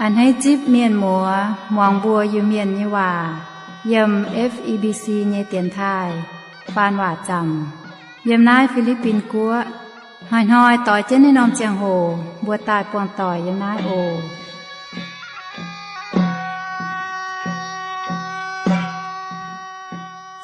A'hneiv zipv mienh muoz muangx mbuo Iu-Mienh nyei waac yiem F E B C nyei dienx taaih faan waac zaamc yiem naaiv Fi^li^bin Guoqv. Hnoi-hnoi doix jienv naaiv norm ziangh hoc mbuo daaih buangh doic yiem naaiv oc.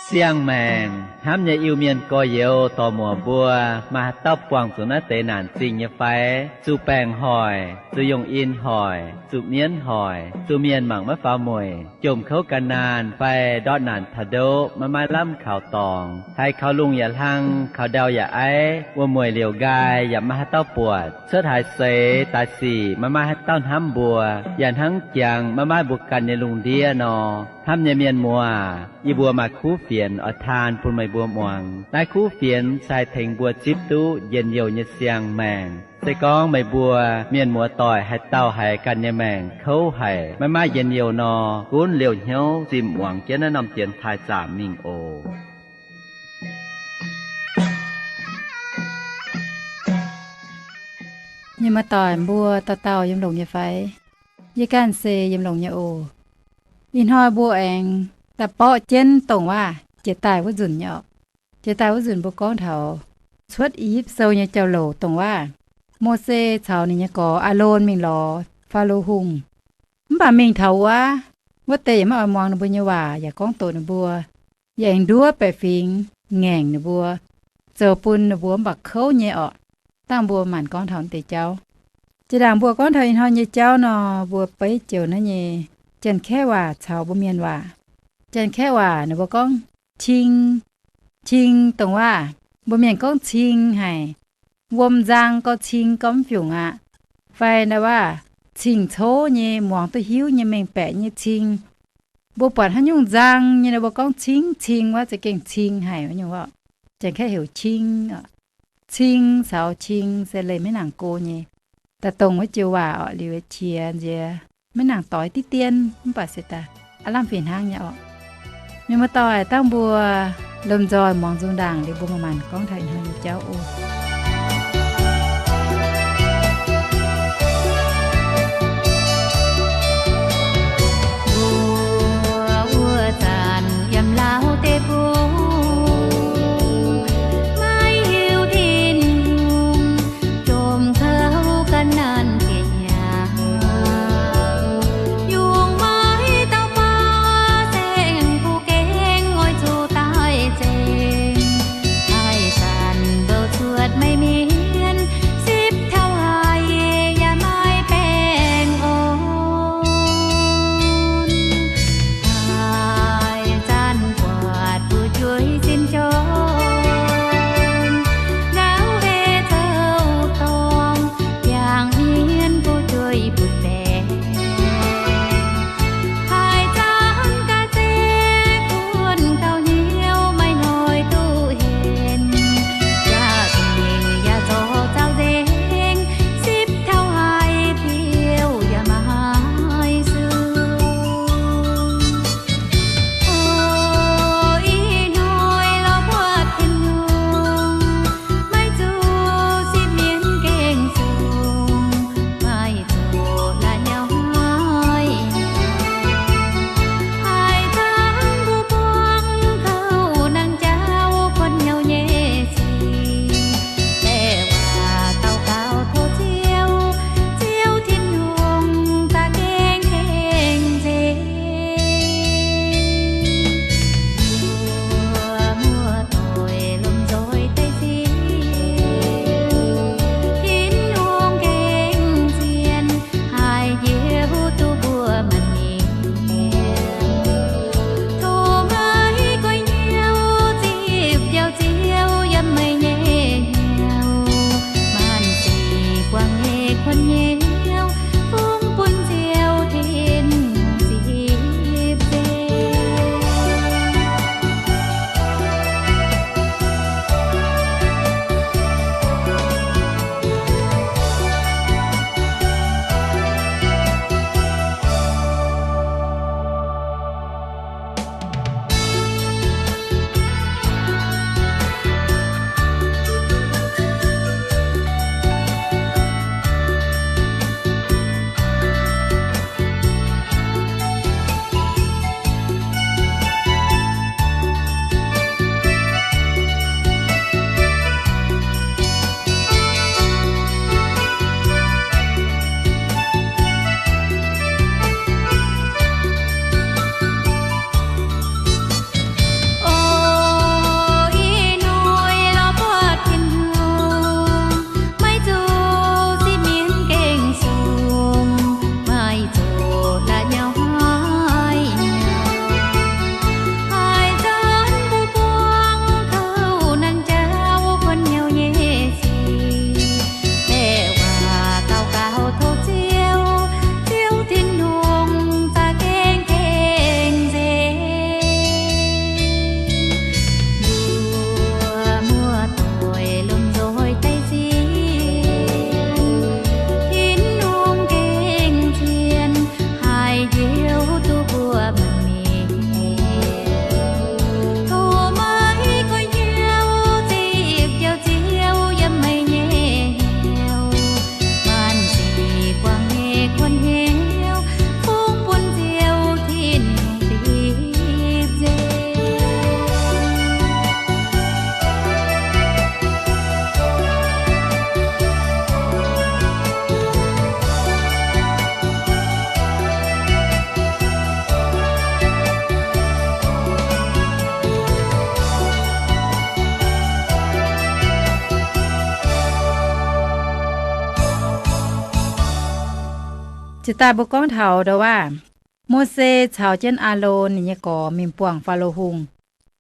Siang-maengc hnamv nyei Iu-Mienh gorx-youz dorc-muoc mbuo, maaih haaix dauh buangh zuqc naaiv deix naanc zingh nyei fai? Zuqc baengc hoic, zuqc yungh in hoic, zuqc mienv hoic, zuqc mienh mangc maiv faaux mueic, jomc kouv gan naanh fai ndortv naanc taux ndoqv maiv maaih lamh kaux dorngx, haiz kaux lungh yaac hlang, kaux ndau yaac aiv, wuom-mueic liouc nqaai yaac maiv maaih haaix dauh buatc, cuotv haaix seix daaih sic maiv maaih haaix dauh hnamv mbuo, yaac hnangv jangx maiv maaih mbuo ganh nyei lungh ndiev nor. Hnamv nyei mienh muoz, yie mbuo maaih kuv fienx oix taan bun meih mbuo muangx. Naaiv kuv fienx se haih tengx mbuo zipv duqv njien-youh nyei siang-maengc. Se gorngv meih mbuo mienh muoz-doic haaix dauh haiz ganh nyei maengc kouv haic, maiv maaih njien-youh nor, gunv liouh hnyouv zimh muangx jienv naaiv norm dienx taaih zaamc mingh oc. Mienh muoz-doic mbuo dauh dauh yiem longx nyei fai? Yie ganh se yiem longx nyei oc. Ih hnoi mbuo aengx daaih borqv jienv dongh waac jiex daaih wuov nzunc nyei oc. Jiex daaih wuov nzunc mbuo gorngv taux Cuotv I^yipv Sou nyei jauv-louc dongh waac Mose caux ninh nyei gorx Aalon mingh lorz Faalo Hungh. Mv baac mingh taux wuov, wuov deix yaac maiv oix muangx ninh mbuo nyei waac yaac gorngv doqc ninh mbuo, yaac aengx nduov baeqc fingx ngaengc ninh mbuo, zoux bun ninh mbuo mv baac kouv nyei orqc. Dangh mbuo maanc gorngv taux deix jauv. Jiex ndaangc mbuo gorngv taux ih hnoi nyei jauv nor, mbuo beiv joux naaiv nyei Janx-Kaeqv waac caux mbuo Mienh waac. Janx-Kaeqv waac ninh mbuo gorngv cing. Cing dongh waac mbuo Mienh gorngv cing haic. Wuom nzang gorx cing gorx mv fiungc aqv. Fai ndau waac cing-cov nyei, muangx duqv hiuv nyei, mengh baeqc nyei cing. Mbuo buatc haaix nyungc nzang nyei nor mbuo gorngv cing. Cing wuov za'gengh cing haic nyungc orqc. Janx-Kaeqv heuc cing. Cing caux cing se leih maiv nangc go nyei. Daaih dongh wuov joux waac orqc, liuz qiex nziex maiv nangc doix diqv dien, mv baac se daaih aav lamh fih hnangv nyei orqc. Mienh muoz-doic, dangh mbuo lomh nzoih muangx nzung ndaangc liuz mbuo maanc-maanc gorngv taux ih hnoi nyei jauv oc. Mbuo wuov zanc yiem Laauv deic-bung, maiv hiuv Tin-Hungh jomc kouv gan naanh jiex hnyangx. Yungh maiv dauh baav saeng-kuv gaengh oix zuqc daaih nzengc. Haih zanc bouh cuotv Jiex daaih mbuo gorngv taux ndau waac, Mose caux jienv Aalon ninh nyei gorx mingh buangh Faalo Hungh,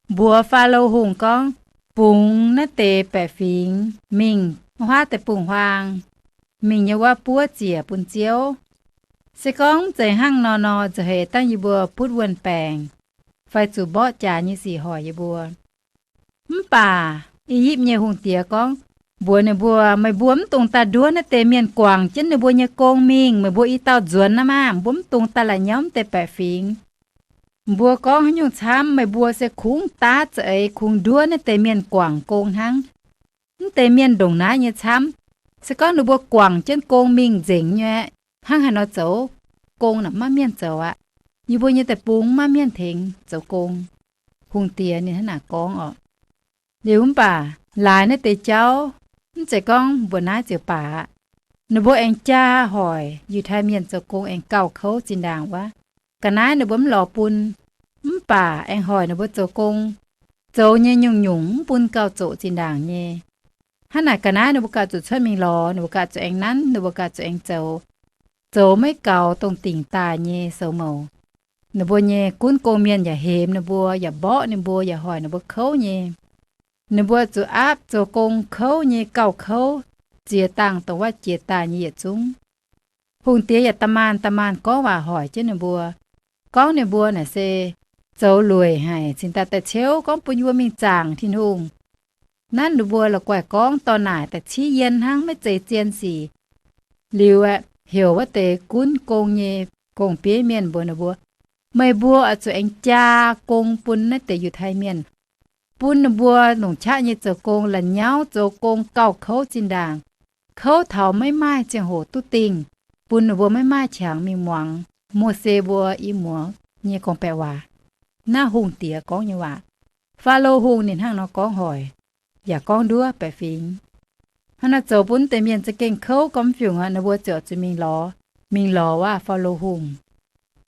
mbuox Faalo Hungh gorngv, bungx naaiv deix baeqc fingx mingh huaav deic-bung-huaang, mingh nyei wuov buov ziec bun Ziouv. Se gorngv mv zeiz hnangv nor nor, nzauh heix dangh yie mbuo butv wuon-baengc fai zuqc mborqv jaax nyei sic hoic yie mbuo. Mv baac I^yipv nyei hungh diex gorngv, mbuox ninh mbuo, meih mbuo mv dungx daaih nduov naaiv deix mienh guangc jienv ninh mbuo nyei gong mingh. Meih mbuo i dauh nzuonx naaiv maah! Mbuo mv dungx daaih la'nyauv mv deix baeqc fingx. Mbuo gorngv haaix nyungc camv, meih mbuo se kungx daav za'eix kungx nduov naaiv deix mienh guangc gong hnangv. Mv deix mienh ndongc naaiv nyei camv. Se gorngv ninh mbuo guangc jienv gong mingh nzengc nyei, hnangv haaix nor zoux? Gong naaic maiv maaih mienh zoux aqv. Yie mbuo nyei deic-bung maiv maaih mienh tengx zoux gong. Hungh diex ninh hnangv naaic gorngv orqc. Liuz mv baac laaix naaiv deix jauv, mv zeiz gorngv mbuox naaiv ziouc baac aqv. Ninh mbuo aengx jaa hoic Yiutai Mienh zoux gong aengx gauh kouv zinh ndaangc wuov. Ga'naaiv ninh mbuo mv lorz bun, mv baac aengx hoic ninh mbuo zoux gong, zoux nyei nyungc-nyungc mv bun gauh zoqc zinh ndaangc nyei. Hnangv naaic ga'naaiv ninh mbuo gauh zuqc cuotv mingh lorz, ninh mbuo gauh zuqc aengx nanv, ninh mbuo gauh zuqc aengx zoux, zoux maiv gaux dongh dingc daaih nyei soux mouc. Ninh mbuo nyei gunv gong mienh yaac hemx ninh mbuo, yaac mborqv ninh mbuo, yaac hoic ninh mbuo kouv nyei. Ninh mbuo zuqc aapv zoux gong kouv nyei gauh kouv, ziex dangh dongh wuov jiex daaih nyei yietc zungv. Hungh diex yaac da'maanh da'maanh gorngv waac hoic jienv ninh mbuo, gorngv ninh mbuo naaic se zoux lueic haic, cingx daaih daaih ciouv gorngv bun yie mbuo mingh zaangc Tin-Hungh. Nanv ninh mbuo la'guaih gorngv dorh naaic daaih civ yien hnangv, maiv zeiz zien sic. Liuz aeqv, heuc wuov deix gunv gong nyei gong-bieiv mienh mbuox ninh mbuo, meih mbuo oix zuqc aengx jaa gong bun naaiv deix Yiutai Mienh, bun ninh mbuo longc qaqv nyei zoux gong, la'nyauv zoux gong gauh kouv zinh ndaangc, kouv taux maiv maaih ziangh hoc duqv dingh, bun ninh mbuo maiv maaih qangx mingh muangx Mose mbuo i muoz nyei gorngv-baeqc waac. Naaiv hungh diex gorngv nyei waac. Faalo Hungh ninh hnangv nor gorngv hoic, yaac gorngv nduov baeqc fingx. Hnangv naaiv zoux bun deix mienh za'gengh kouv gormx fiungc aqv. Ninh mbuo ziouc zuqc mingh lorz, mingh lorz waac Faalo Hungh.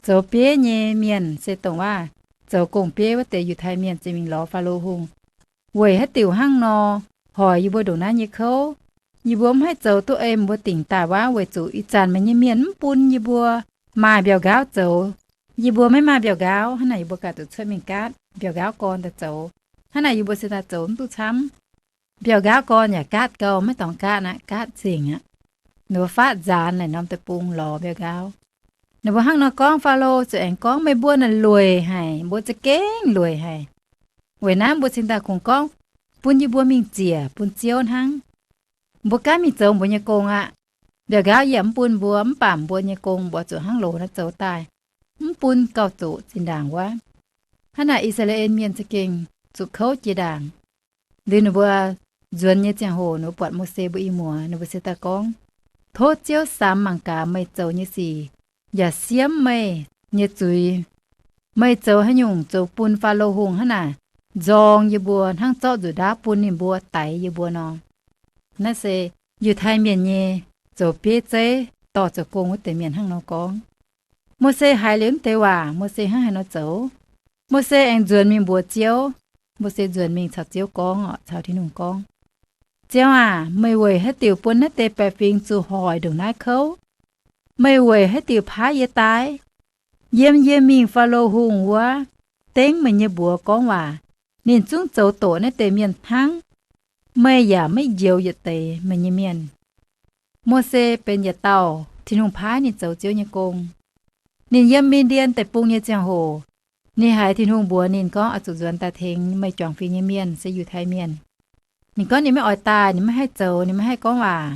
Zoux bieiv nyei mienh se dongh waac zoux gong-bieiv wuov deix Yiutai Mienh ziouc mingh lorz Faalo Hungh, weic haaix diuc hnangv nor hoic yie mbuo ndongc naaiv nyei kouv? Yie mbuo mv haih zoux duqv ei meih mbuo dingc daaih waac, weic zuqc ih zanc meih nyei mienh mv bun yie mbuo maaih mbiauh nqaauv zoux. Yie mbuo maiv maaih mbiauh nqaauv. Hnangv naaic yie mbuo ganh zuqc cuotv mingh gaatv mbiauh nqaauv gorn daaih zoux. Hnangv naaic yie mbuo se daaih zoux mv duqv camv. Mbiauh nqaauv gorn yaac gaatv gau, maiv dorngx gaatv aqv, gaatv nzengc aqv. Ninh mbuo faatv nzaanx naaic norm deic-bung lorz mbiauh nqaauv. Ninh mbuo hnangv nor gorngv, Faalo ziouc aengx gorngv, meih mbuo naaic lueic haic, mbuo za'gengh lueic haic. Weic naaiv mbuo cingx daaih kungx gorngv, bun yie mbuo mingh ziec bun Ziouv hnangv. Mbuo gaanv mingh zoux mbuo nyei gong aqv. Mbiauh nqaauv yie yaac mv bun mbuo, mv baac mbuo nyei gong mbuo zuqc hnangv loz naaiv zoux daaih, mv bun gauh zoqc zinh ndaangc wuov. Hnangv naaic I^saa^laa^en Mienh za'gengh zuqc kouv jiex ndaangc. Liuz ninh mbuo nzuonx nyei ziangh hoc ninh mbuo buatc Mose mbuo i muoz, ninh mbuo se daaih gorngv, tov Ziouv samx mangc gaax meih zoux nyei sic, yaac siemv meih nyei zuiz. Meih zoux haaix nyungc zoux bun Faalo Hungh hnangv naaic nzorng yie mbuo hnangv zorqv nzuqc ndaauv bun ninh mbuo daix yie mbuo nor. Naaiv se Yiutai Mienh nyei zoux bieiv zeiv dorh zoux gong wuov deix mienh hnangv nor gorngv. Mose haiz liuz mv deix waac, Mose hnangv haaix nor zoux? Mose aengx nzuonx mingh mbuox Ziouv. Mose nzuonx mingh caux Ziouv gorngv, caux Tin-Hungh gorngv, Ziouv aac, meih weic haaix diuc bun naaiv deix baeqc fingx zuqc hoic ndongc naaiv kouv? Meih weic haaix diuc paaiv yie daaih? Yiem yie mingh Faalo Hungh wuov, dengv meih nyei mbuox gorngv waac, ninh zungv zoux doqc naaiv deix mienh hnangv. Meih yaac maiv njoux yietc deix meih nyei mienh. Mose benx yietc dauh Tin-Hungh paaiv ninh zoux Ziouv nyei gong. Ninh yiem Mi^ndien Deic-Bung nyei ziangh hoc, ninh haiz Tin-Hungh mbuox ninh gorngv, oix zuqc nzuonx daaih tengx meih juangc fingx nyei mienh, se Yiutai Mienh. Ninh gorngv ninh maiv oix daaih, ninh maiv haih zoux, ninh maiv haih gorngv waac.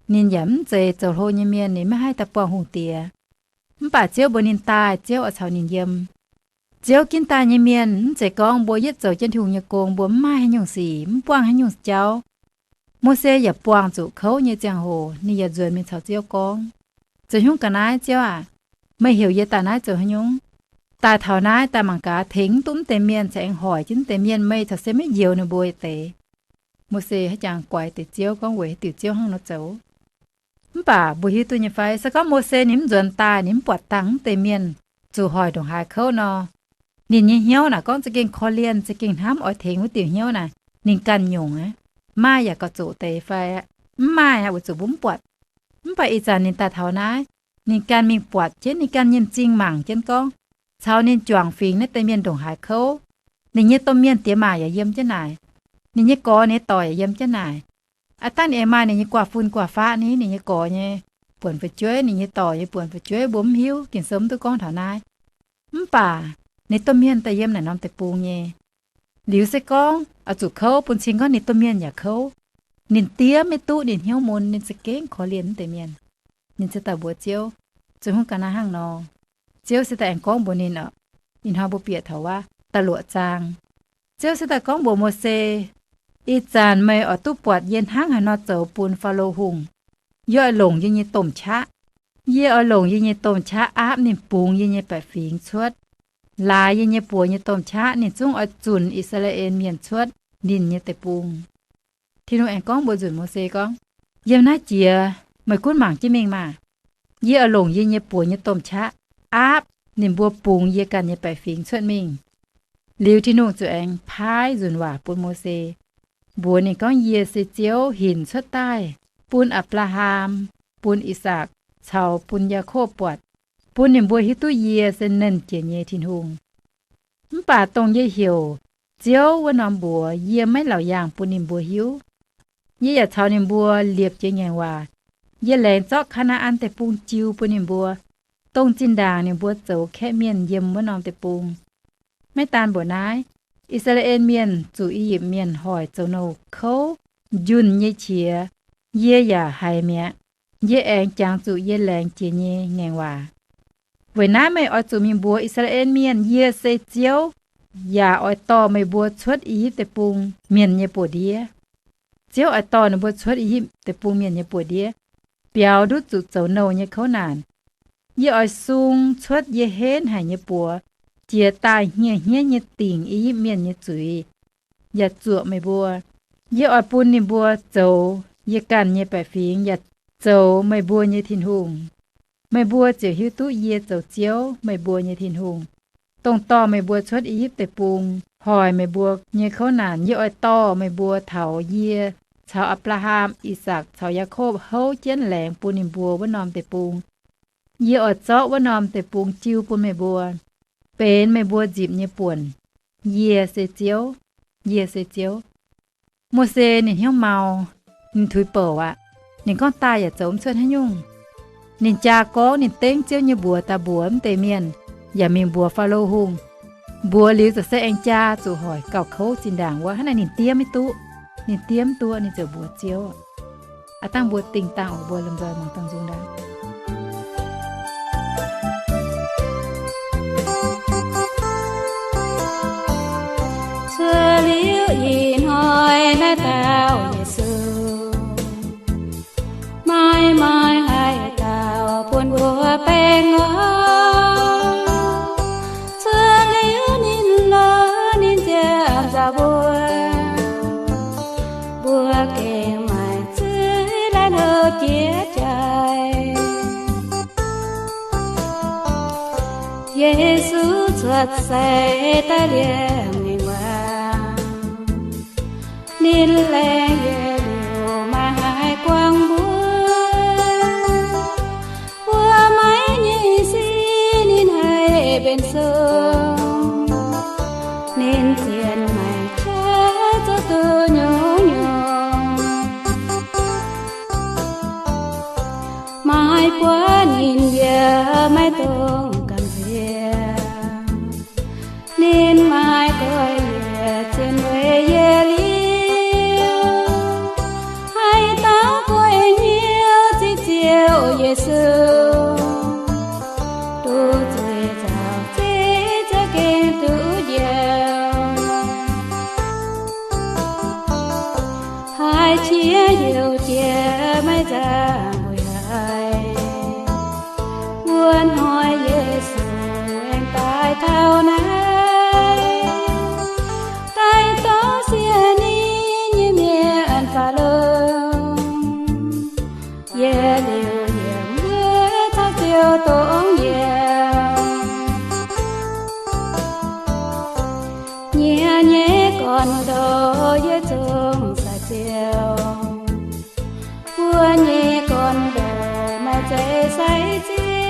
Ninh yaac mv zeiz zoux hlo nyei mienh, ninh maiv haih daaih buangh hungh diex. Mv baac Ziouv mbuox ninh daaih, Ziouv oix caux ninh yiem. Ziouv ginv daaih nyei mienh mv zeiz gorngv mbuo yietv zoux jienv Tin-Hungh nyei gong mbuo mv maaih haaix nyungc sic, mv buangh haaix nyungc jauv. Mose yaac buangh zuqc kouv nyei ziangh hoc, ninh yaac nzuonx mingh caux Ziouv gorngv, zoux hnyouv ga'naaiv, Ziouv aac, meih heuc yie daaih naaiv zoux haaix nyungc? Daaih taux naaiv daaih mangc gaax tengx mv duqv mv deix mienh caux aengx hoic jienv mv deix mienh, meih caux se maiv njoux ninh mbuo yietc deix. Mose haiz jangx guaix deix Ziouv gorngv weic haaix diuc Ziouv hnangv nor zoux. Mv baac mbuo hiuv duqv nyei fai, se gorngv Mose ninh mv nzuonx daaih, ninh mv buatc dangh mv deix mienh zuqc hoic ndongc haaix kouv nor, ninh nyei hnyouv naaic gorngv za'gengh korv-lienh, za'gengh hnamv oix tengx wuov diuc hnyouv naaic, ninh ganh nyungc aqv. Maaih yaac gauh zoqc deix fai? Mv maaih aqv, weic zuqc mbuo mv buatc. Mv baac ih zanc ninh daaih taux naaiv, Ninh ganh mingh buatc jienv, ninh ganh nyei m'zing mangc jienv gorngv, caux ninh juangc fingx naaiv deix mienh ndongc haaix kouv. Ninh nyei domh mienh diex maac yaac yiem jienv naaic. Ninh nyei gorx ninh nyei dorc yaac yiem jienv naaic. Aav dangh ninh aengx maaih ninh nyei guaav fun guaav faqv ni, ninh nyei gorx nyei buonc fu'jueiv, ninh nyei dorc nyei buonc fu'jueiv, mbuo mv hiuv, Ging-Sou mv duqv gorngv taux naaiv. Mv baac ninh domh mienh daaih yiem naaic norm deic-bung nyei. Liuz se gorngv oix zuqc kouv bun cing gorngv ninh domh mienh yaac kouv. Ninh diev maiv duqv, ninh hnyouv mun, ninh za'gengh korv-lienh mv deix mienh. Ninh ziouc daaih mbuox Ziouv, Ziouv, hungh ga'naaiv hnangv nor. Ziouv se daaih aengx gorngv mbuox ninh oc, ih hnoi mbuo bieqc taux wuov da'luoqc zaang. Ziouv se daaih gorngv mbuox Mose, Ih zanc meih oix duqv buatc yie hnangv haaix nor zoux bun Faalo Hungh. Yie oix longc yie nyei domh qaqv. Yie oix longc yie nyei domh qaqv aapv ninh bungx yie nyei baeqc fingx cuotv. Laaix yie nyei buoz nyei domh qaqv ninh zungv oix zunc I^saa^laa^en Mienh cuotv ninh nyei deic-bung. Tin-Hungh aengx gorngv mbuox nzunc Mose gorngv, Yiem naaiv jiex meih gunv mangc jienv mingh maah! Yie oix longc yie nyei buoz nyei domh qaqv aapv ninh mbuo bungx yie ganh nyei baeqc fingx cuotv mingh. Liuz Tin-Hungh ziouc aengx paaiv nzunc waac bun Mose, mbuox ninh gorngv, Yie se Ziouv hinc cuotv daaih bun Apc^laa^ham, bun I^sakc caux bun Yaakopv buatc, bun ninh mbuo hiuv duqv yie se Nernh Jiex nyei Tin-Hungh. Mv baac dongh yie heuc Ziouv wuov norm mbuox yie maiv laauc yaangh bun ninh mbuo hiuv. Yie yaac caux ninh mbuo liepc jiez ngaengc waac. Yie laengz zorqv Kaa^naa^an Deic-Bung jiu bun ninh mbuo, dongh zinh ndaangc ninh mbuo zoux kaeqv mienh yiem wuov norm deic-bung. Maiv daan mbuoqc naaiv, I^saa^laa^en Mienh zuqc I^yipv Mienh hoic zoux nouh kouv njunh nyei qiex, yie yaac haiz mi'aqv. Yie aengx jangx zuqc yie laengz jiex nyei ngaengc waac. Weic naaiv meih oix zuqc mingh mbuox I^saa^laa^en Mienh, Yie se Ziouv, yaac oix dorh meih mbuo cuotv I^yipv Deic-Bung mienh nyei buoz-ndiev. Ziouv oix dorh ninh mbuo cuotv I^yipv Deic-Bung mienh nyei buoz-ndiev, biaux ndutv zuqc zoux nouh nyei kouv naanc. Yie oix sung cuotv yie henv haic nyei buoz, jiex daaih hniev-hniev nyei dingc I^yipv Mienh nyei zuiz, yaac zuoqc meih mbuo. Yie oix bun ninh mbuo zoux yie ganh nyei baeqc fingx yaac zoux meih mbuo nyei Tin-Hungh. Meih mbuo ziouc hiuv duqv yie zoux Ziouv, meih mbuo nyei Tin-Hungh, dongh dorh meih mbuo cuotv I^yipv Deic-Bung, hoic meih mbuo nyei kouv naanc. Yie oix dorh meih mbuo taux yie caux Apc^laa^ham, I^sakc caux Yaakopv houv jienv laengz bun ninh mbuo wuov norm deic-bung. Yie oix zorqv wuov norm deic-bung jiu bun meih mbuo, benx meih mbuo nzipc nyei buonc. Yie se Ziouv. Yie se Ziouv. Mose ninh hnyouv mau, ninh tuix bouc aqv. Ninh gorngv daaih yaac zoux mv cuotv haaix nyungc. Ninh jaa gorngv ninh dengv Ziouv nyei mbuox daaih mbuox mv deix mienh, yaac mingh mbuox Faalo Hungh. Mbuox liuz ziouc se aengx jaa zuqc hoic gauh kouv zinh ndaangc wuov. Hnangv naaic ninh diev maiv duqv. Ninh diev mv duqv, ninh ziouc mbuox Ziouv. Aav dangh mbuo dingh dangh oc, mbuo lomh nzoih muangx dangh nzung ndaangc. Cuotv liuz ih hnoi naaiv dauh Yesu, maaih maaih haaix dauh bun mbuo baengh orn? Cuotv liuz ninh lorz ninh ziangh nzauh mbuo, mbuo gengh maaih zuiz laih hlo jiex jaaix. Yesu cuotv seix daaih liemh ngaengc waac, ninh laengz yietc liuz maaih haiz guangc mbuo, mbuo maiv nyei sic ninh haih benx sung, ninh zien maengc qaqv zoux duqv nyungc-nyungc. Maaih buonv ninh yaac maiv dungx gamh nziex, ninh maaih doix-yiec zien weic yie liuz, haaix dauh goiv hnyouv ziqc Ziouv Yesu, duqv zuiz zaux zeiv za'gengh duqv njoux. Haiz qiex heuc jiex maiv nzangc weic haaix, wuov hnoi Yesu aengx daaih taux naaiv, daaih dorh sienx ninh nyei mienh faaux lungh. Yie liuz yiem wuov caux Ziouv dongh yiem, nyie nyei gorn-ndoqv yie zungv sai Ziouv. Wuov nyei gorn-ndoqv maaih za'eix sai Ziouv.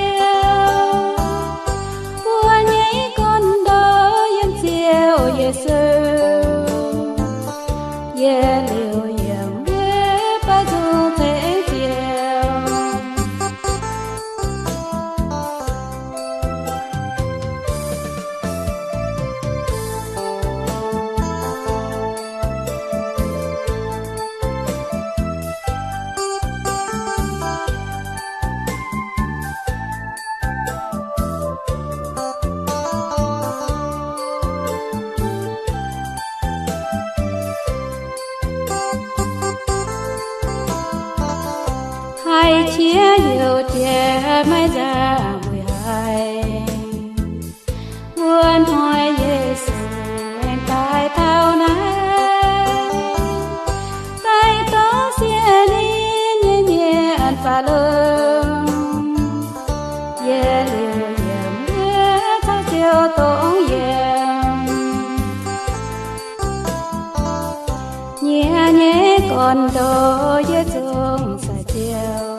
Yie maiv nzangc weic haaix, wuov hnoi Yesu aengx daaih taux naaiv, daaih dorh sienx lingh nyei mienh faaux lungh. Yie liuz yiem wuov caux Ziouv dongh yiem. Yie nyei gorn-ndoqv yie zungv sai Ziouv.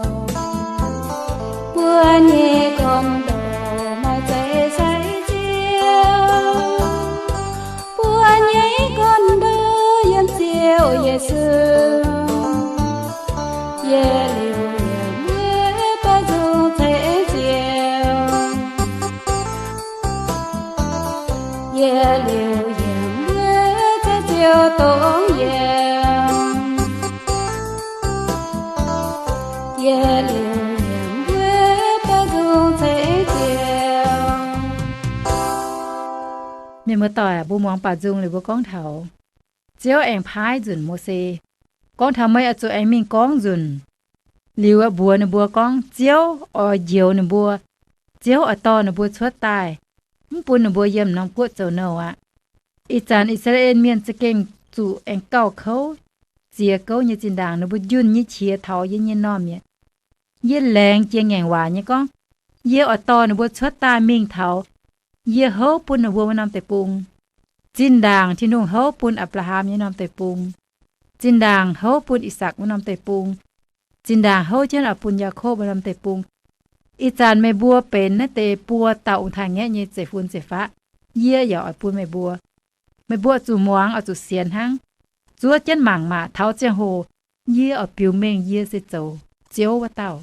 Mbuo nyei gorn-ndoqv maaih zeiz sai Ziouv. Mbuo nyei gorn-ndoqv yiem Ziouv Yesu. Yie liuz yiem wuov baeqc nzung ceix Ziouv. Yie liuz yiem wuov caux Ziouv dongh yiem. Yie liuz yiem wuov baeqc nzung ceix Ziouv. Mienh muoz-doic, mbuo muangx baeqc nzung liuz mbuo gorngv taux Ziouv aengx paaiv nzunc Mose, gorngv taux meih oix zuqc aengx mingh gorngv nzunc. Liuz mbuox ninh mbuo gorngv Ziouv oix njoux ninh mbuo, Ziouv oix dorh ninh mbuo cuotv daaih, mv bun ninh mbuo yiem norm guoqv zoux nouh aqv. Ih zanc I^saa^laa^en Mienh za'gengh zuqc aengx gauh kouv, ziex gouv nyei zinh ndaangc ninh mbuo njunh nyei qiex taux yie nyei m'normh mi'aqv. Yie laengz jiex ngaengc waac nyei gorngv, yie oix dorh ninh mbuo cuotv daaih mingh taux yie houv bun ninh mbuo wuov norm deic-bung. Zinh ndaangc Tin-Hungh houv bun Apc^laa^ham nyei norm deic-bung, zinh ndaangc houv bun I^sakc wuov norm deic-bung, zinh ndaangc houv jienv oix bun Yaakopv wuov norm deic-bung. Ih zanc meih mbuo benx naaiv deix buo dauh ong-taaix-ngaeqv nyei zeiv-fun zeiv-faqv. Yie yaac oix bun meih mbuo. Meih mbuo zuqc muangx, oix zuqc sienx hnangv. Zuov jienv mangc maah! Taux ziangh hoc yie oix biux mengh yie se zoux Ziouv wuov dauh.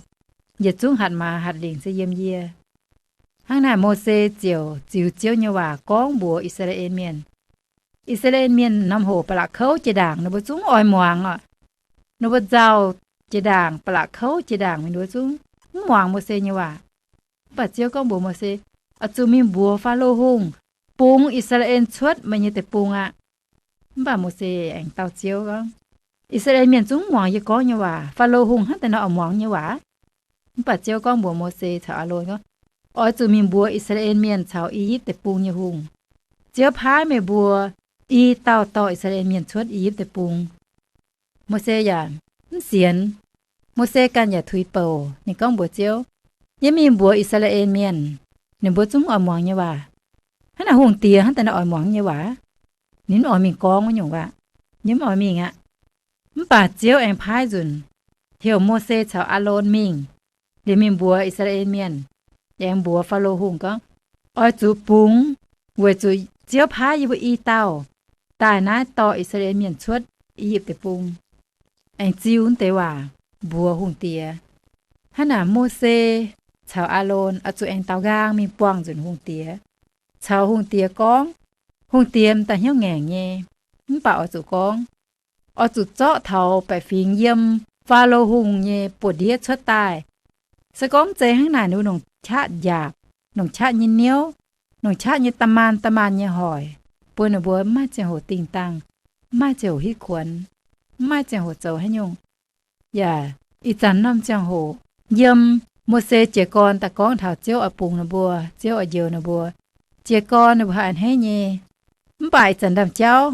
Yietc zungv hatc maaz hatc lingc se yiem yie. Hnangv naaic Mose ziouc ziux Ziouv nyei waac gorngv mbuox I^saa^laa^en Mienh. I^saa^laa^en Mienh norm hoc ba'laqc kouv jiex ndaangc, ninh mbuo zungv oix muangx oc. Ninh mbuo nzauh jiex ndaangc, ba'laqc kouv jiex ndaangc, ninh mbuo zungv mv muangx Mose nyei waac. Mv baac Ziouv gorngv mbuox Mose, Oix zuqc mingh mbuox Faalo Hungh, bungx I^saa^laa^en cuotv meih nyei deic-bung aqv. Mv baac Mose aengx dau Ziouv gorngv, I^saa^laa^en Mienh zungv mv muangx yie gorngv nyei waac. Faalo Hungh hnangv daaih nor oix muangx nyei waac? Mv baac Ziouv gorngv mbuox Mose caux Aalon gorngv, Oix zuqc mingh mbuox I^saa^laa^en Mienh caux I^yipv Deic-Bung nyei hungh, Ziouv paaiv meih mbuo i dauh dorh I^saa^laa^en Mienh cuotv I^yipv Deic-Bung. Mose yaac mv sienx. Mose ganh yaac tuix bouc. Ninh gorngv mbuox Ziouv, Yie mingh mbuox I^saa^laa^en Mienh, ninh mbuo zungv oix muangx nyei waac. Hnangv naaic hungh diex hnangv daaih nor oix muangx nyei waac? Ninh mv oix mingh gorngv wuov nyungc waac. Ninh mv oix mingh aqv. Mv baac Ziouv aengx paaiv nzunc, heuc Mose caux Aalon mingh, liemh mingh mbuox I^saa^laa^en Mienh, aengx mbuox Faalo Hungh gorngv, Oix zuqc bungx, weic zuqc Ziouv paaiv yie mbuo i dauh daaih naaiv dorh I^saa^laa^en Mienh cuotv I^yipv Deic-Bung. Aengx ziux deix waac mbuox hungh diex. Hnangv naaic Mose caux Aalon oix zuqc aengx daaux nqaang mingh buangh nzunc hungh diex, caux hungh diex gorngv. Hungh diex m'daaih hnyouv ngaengc nyei, mv baac oix zuqc gorngv. Oix zuqc zorqv taux baeqc fingx yiem Faalo Hungh nyei buoz-ndiev cuotv daaih. Se gorngv zeiz hnangv naaic, ninh mbuo nongc qaqv njaapc, nongc qaqv nyei niouv, nongc qaqv nyei da'maanh da'maanh nyei hoic, bun ninh mbuo mv maaih ziangh hoc dingh dangh, mv maaih ziangh hoc hitv kuonx, mv maaih ziangh hoc zoux haaix nyungc. Yaac ih zanc norm ziangh hoc, yiem Mose jiez gorn daaih gorngv taux Ziouv oix bungx ninh mbuo, Ziouv oix njoux ninh mbuo, jiez gorn ninh mbuo haih a'hneiv nyei. Mv baac ih zanc ndaamv-jauv,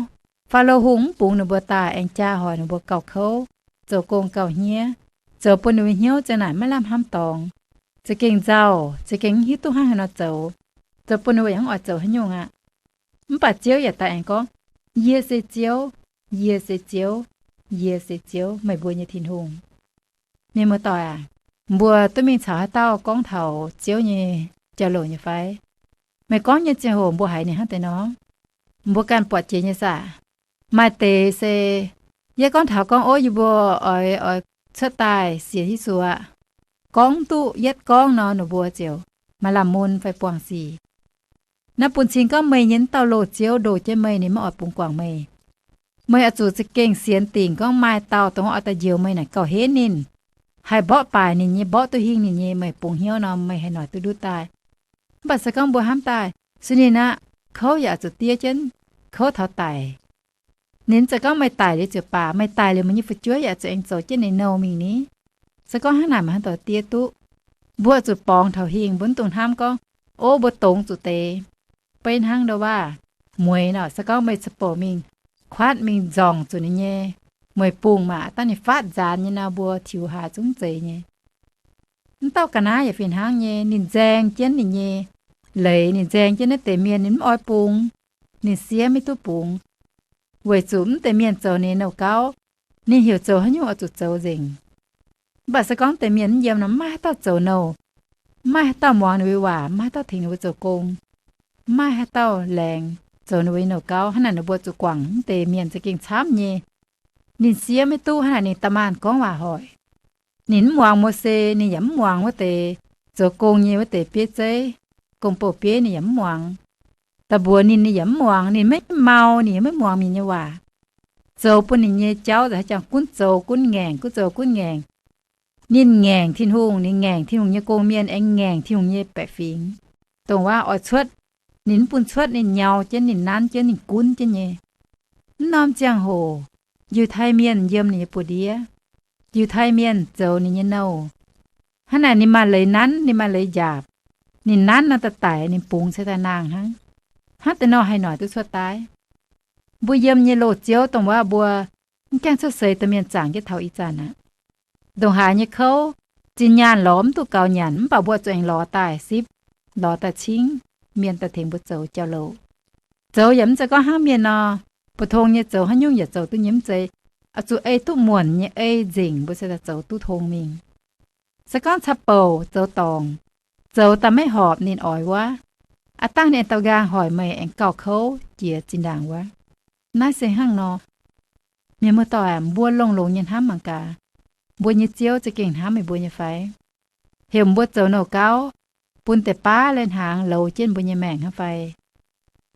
Faalo Hungh mv bungx ninh mbuo daaih, aengx jaa hoic ninh mbuo gauh kouv, zoux gong gauh hniev, zoux bun ninh mbuo hnyouv ziang naaic maiv lamh hnamv dorngx, za'gengh nzauh, za'gengh mv hiuv duqv hnangv haaix nor zoux, zoux bun ninh mbuo yaac mv oix zoux haaix nyungc aqv. Mv baac Ziouv yaac daaih aengx gorngv, Yie se Ziouv, yie se Ziouv, yie se Ziouv, meih mbuo nyei Tin-Hungh. Mienh muoz-doic aac, mbuo duqv mingh caux haaix dauh gorngv taux Ziouv nyei jauv-louc nyei fai? Meih gorngv nyei ziangh hoc mbuo haiz ninh hnangv deix nor, mbuo ganh buatc jiex nyei saah? Maaih deix se, yie gorngv taux gorngv, Ov, yie mbuo oix, oix cuotv daaih sienx Yesu aqv. Gorngv duqv yietv gorngv nor, ninh mbuo ziouc maaih lamh mun fai buangh sic. Naaiv bun cing gorngv meih nyei wuov dauh loz-ziouv ndoh jienv meih, ninh maiv oix bungx guangc meih. Meih oix zuqc za'gengh sienx dingc gorngv maaih dauh dongh oix daaih njoux meih naaic gauh henv ninh, haih mborqv baaic ninh nyei, mborqv duqv hingh ninh nyei, meih bungx hnyouv nor, meih haih noic duqv ndutv daaih. Mv baac se gorngv mbuo hnamv daaih, suiv ninh aqv, kouv yaac zuqc diev jienv, kouv taux daic. Ninh za'gengh gorngv meih daic liuz ziouc baac, meih daic liuz meih nyei fu'jueiv yaac zuqc aengx zoux jienv ninh nouh mingh ni. Se gorngv hnangv naaic, meih hnangv doix diev duqv. Mbuo zuqc borngz taux hingh, mbuo mv dungx hnamv gorngv, ov, mbuo dongz zuqc deix. Beiv hnangv ndo waac, mueiz nor, se gorngv meih ca'bouc mingh kuatv mingh nzorngc zuqc ninh nyei mueiz bungh maah, dangh ninh faatv nzaanx nyei nor, mbuo tiux haaix zungv zeiz nyei. Mv dauh ga'naaiv yaac fih hnangv nyei, ninh nzaeng jienv ninh nyei leiz, ninh nzaeng jienv naaiv deix mienh, ninh mv oix bungx, ninh siev maiv duqv bungx, weic zuqc mv deix mienh zoux ninh nouh gauv, ninh heuc zoux haaix nyungc oix zuqc zoux nzengc. Mv baac se gorngv deix mienh mv yiem nor, mv maaih haaix dauh zoux nouh, mv maaih haaix dauh muangx ninh mbuo waac, mv maaih haaix dauh tengx ninh mbuo zoux gong, mv maaih haaix dauh laengz zoux ninh mbuo nyei nouh gauv. Hnangv naaic ninh mbuo zuqc guangc mv deix mienh za'gengh camv nyei. Ninh siev maiv duqv, hnangv naaic ninh da'maanh gorngv waac hoic. Ninh mv muangx Mose, ninh yaac mv muangx wuov deix zoux gong nyei wuov deix bieiv zeiv, gong-bou-bieiv ninh yaac mv muangx. Da'mbuox ninh, ninh yaac mv muangx, ninh maiv mau, ninh yaac maiv muangx mienh nyei waac. Zoux bun ninh nyei jauv haaix jangx gunv zoux gunv ngaengc, gunv zoux gunv ngaengc. Ninh ngaengc Tin-Hungh, ninh ngaengc Tin-Hungh nyei gong-mienh, aengx ngaengc Tin-Hungh nyei baeqc fingx, dongh waac oix cuotv, ninh mv bun cuotv, ninh nyau jienv, ninh nanv jienv, ninh gunv jienv nyei. Mv norm ziangh hoc, Yiutai Mienh yiem ninh nyei buoz-ndiev, Yiutai Mienh zoux ninh nyei nouh. Hnangv naaic ninh maaih leiz nanv, ninh maaih leiz njaapc. Ninh nanv nor daaih daic, ninh bungx ceix daaih naang hnangv. Hnangv deix nor haih noic duqv cuotv daaih. Mbuo yiem nyei loz-ziouv dongh waac mbuo mv gaengh cuotv seix daaih mienh zaangc jienv taux ih zanc aqv. Ndongc haaix nyei kouv, zinh nyaanh lorz mv duqv gaux nyanc, mv baac mbuo zuqc aengx lorz daaih sipv, lorz daaih cingv mienh daaih tengx mbuo zoux jauv-louc. Zoux yaac mv zeiz gorngv hnangv mienh nor, bu tong nyei zoux haaix nyungc yaac zoux duqv nyei, mv zeiz. Oix zuqc ei duqv muonc nyei, ei nzengc mbuo se daaih zoux duqv tong mingh. Se gorngv caqv-bouc zoux dorngc, zoux daaih maiv horpc ninh oix wuov, aav dangh ninh aengx daaux nqaang hoic meih aengx gauh kouv jiex zinh ndaangc wuov. Naaiv se hnangv nor. Mienh muoz-doic aac, mbuo longx-longx nyei hnamv mangc gaax, mbuo nyei Ziouv za'gengh hnamv meih mbuo nyei fai? Heuc mbuo zoux nouh gauv, bun deix baav lai-hnaangx loux jienv mbuo nyei maengc hnangv fai?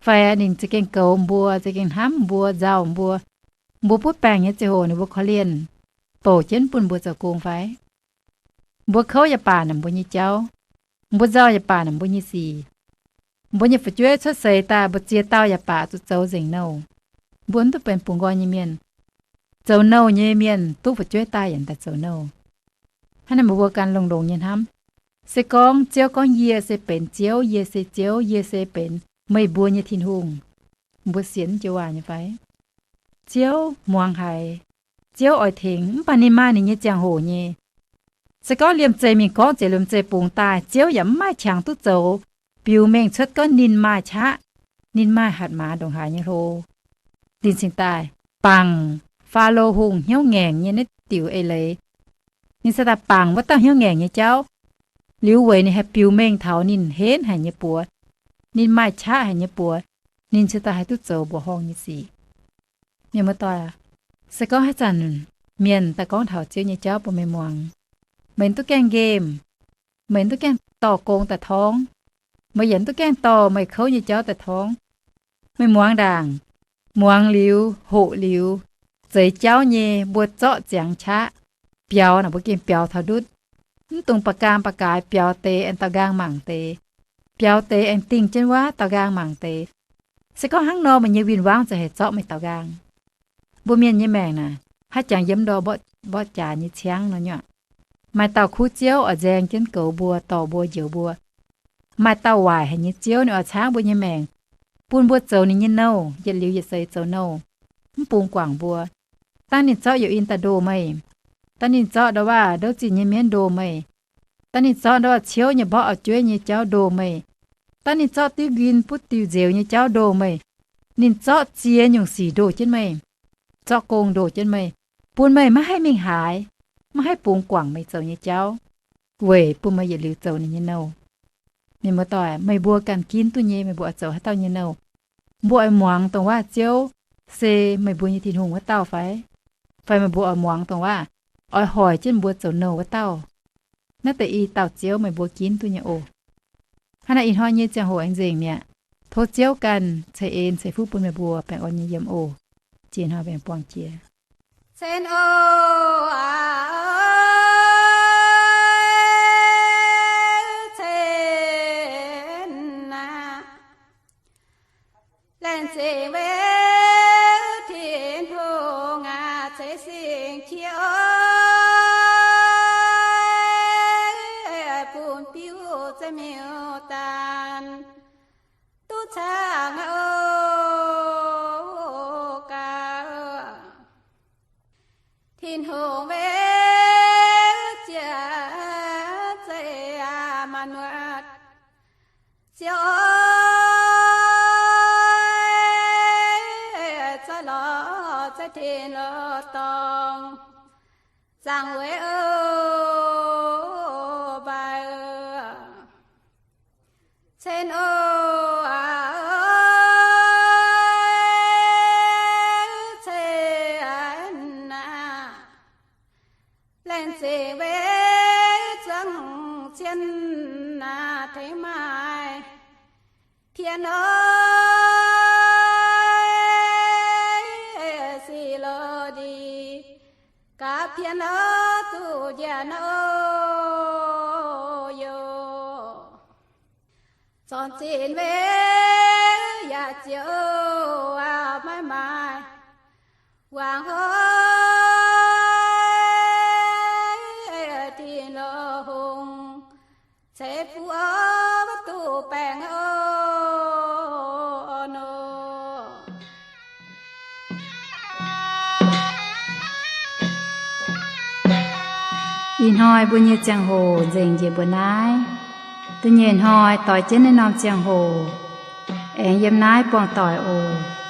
Fai ninh za'gengh goux mbuo, za'gengh hnamv mbuo, nzauh mbuo, mbuo butv baengc nyei ziangh hoc ninh mbuo korv-lienh, bouc jienv bun mbuo zoux gong fai? Mbuo kouv yaac baac naaic mbuo nyei jauv, mbuo nzauh yaac baac naaic mbuo nyei sic. Mbuo nyei fu'jueiv cuotv seix daaih mbu'ziex dauh yaac baac zuqc zoux nzengc nouh. Mbuo mv duqv benx bungx nqoi nyei mienh. Zoux nouh nyei mienh duqv fu'jueiv daaih yaac daaih zoux nouh. Hnangv naaic meih mbuo ganh longx-longx nyei hnamv. Se gorngv Ziouv gorngv, Yie se benx Ziouv, yie se Ziouv, yie se benx meih mbuo nyei Tin-Hungh, mbuo sienx joux waac nyei fai? Ziouv muangx haiz, Ziouv oix tengx, mv baac ninh maaih ninh nyei ziangh hoc nyei. Se gorngv liemh zeih mingh gorngv ziouc liemh zeih bungx daaih, Ziouv yaac mv maaih qangx duqv zoux biux mengh cuotv gorngv ninh maaih qaqv, ninh maaih hatc maaz ndongc haaix nyei hlo. Ninh cingx daaih bangc Faalo Hungh hnyouv ngaengc nyei naaiv diuc eix leiz. Ninh se daaih bangc wuov dauh hnyouv ngaengc nyei jauv. Liuz weic ninh haih biux mengh taux ninh henv haic nyei buoz, ninh maaih qaqv haic nyei buoz, ninh cingx daaih haih duqv zoux mbuoqc horngh nyei sic. Mienh muoz-doic, se gorngv haaix zanc mienh daaih gorngv taux Ziouv nyei jauv bun meih muangx, meih duqv gaengh nqemh, meih duqv gaengh dorh gong daaih torngv, meih yaac duqv gaengh dorh meih kouv nyei jauv daaih torngv. Meih muangx ndaangc, muangx liuz, hoqc liuz, zeix jauv nyei mbuo zorqv ziangx qaqv biaux naaic, mbuo gengh biaux taux ndutv. Mv dungx ba'gaam ba'gaaix biaux deix aengx daaux nqaang mangc deix, biaux deix aengx dingh jienv wuov daaux nqaang mangc deix. Se gorngv hnangv nor, meih nyei win-wangv za'haix zorqv meih daaux nqaang. Mbuo mienh nyei maengc naaic, haaix jangx yiem ndor mborqv jaax nyei ciangv nor nyuoqc. Maaih dauh kuv ziouv oix nzaeng jienv goux mbuo, dorh mbuo, njoux mbuo. Maaih dauh waaic haic nyei ziouv, ninh oix caangv mbuo nyei maengc, bun mbuo zoux ninh nyei nouh, yietc liuz yietc seix zoux nouh, mv bungx guangc mbuo. Dangv ninh zorqv youc in daaih ndoh meih, dangv ninh zorqv ndau waac ndouv zinh nyei mienv ndoh meih, dangv ninh zorqv ndau waac ciouv nyei mborqv auv-jueiv nyei jauv ndoh meih, dangv ninh zorqv diuv nquin butv diuh nzeux nyei jauv ndoh meih, ninh zorqv ziex nyungc sic ndoh jienv meih, zorqv gong ndoh jienv meih, bun meih maiv haih mingh haaix, maiv haih bungx guangc meih zoux nyei jauv, weic bun meih yietc liuz zoux ninh nyei nouh. Mienh muoz-doic, meih mbuo ganh ginv duqv nyei meih mbuo oix zoux haaix dauh nyei nouh. Mbuo oix muangx dongh waac Ziouv se meih mbuo nyei Tin-Hungh wuov dauh fai? Fai meih mbuo oix muangx dongh waac oix hoic jienv mbuo zoux nouh wuov dauh? Naaiv deix i dauh Ziouv meih mbuo ginv duqv nyei oc. Hnangv naaic ih hnoi nyei ziangh hoc aengx nzengc mi'aqv. Tov Ziouv ganh ceix en ceix fuqv bun meih mbuo baengh orn nyei yiem oc. Jiex hnoi mbuo aengx buangh jiex. tin-dorngh zaangc weic oc, mbaih cen oc, cen aqv. Laengz zingh weic zuangx cien tengx maaih pien oc, sic loz ndih gaax pien oc, duqv njiec oc yoc. Zornc zinh weic yaac ziouc maiv maaih wangc oc, tin-dorngh ceix fuqv oc, maiv duqv baengh oc nor. Ih hnoi mbuo nyei ziangh hoc nzengc njiec mbuo naaiv. Da'nyeic hnoi doix jienv naaiv norm ziangh hoc aengx yiem naaiv buangh doic oc.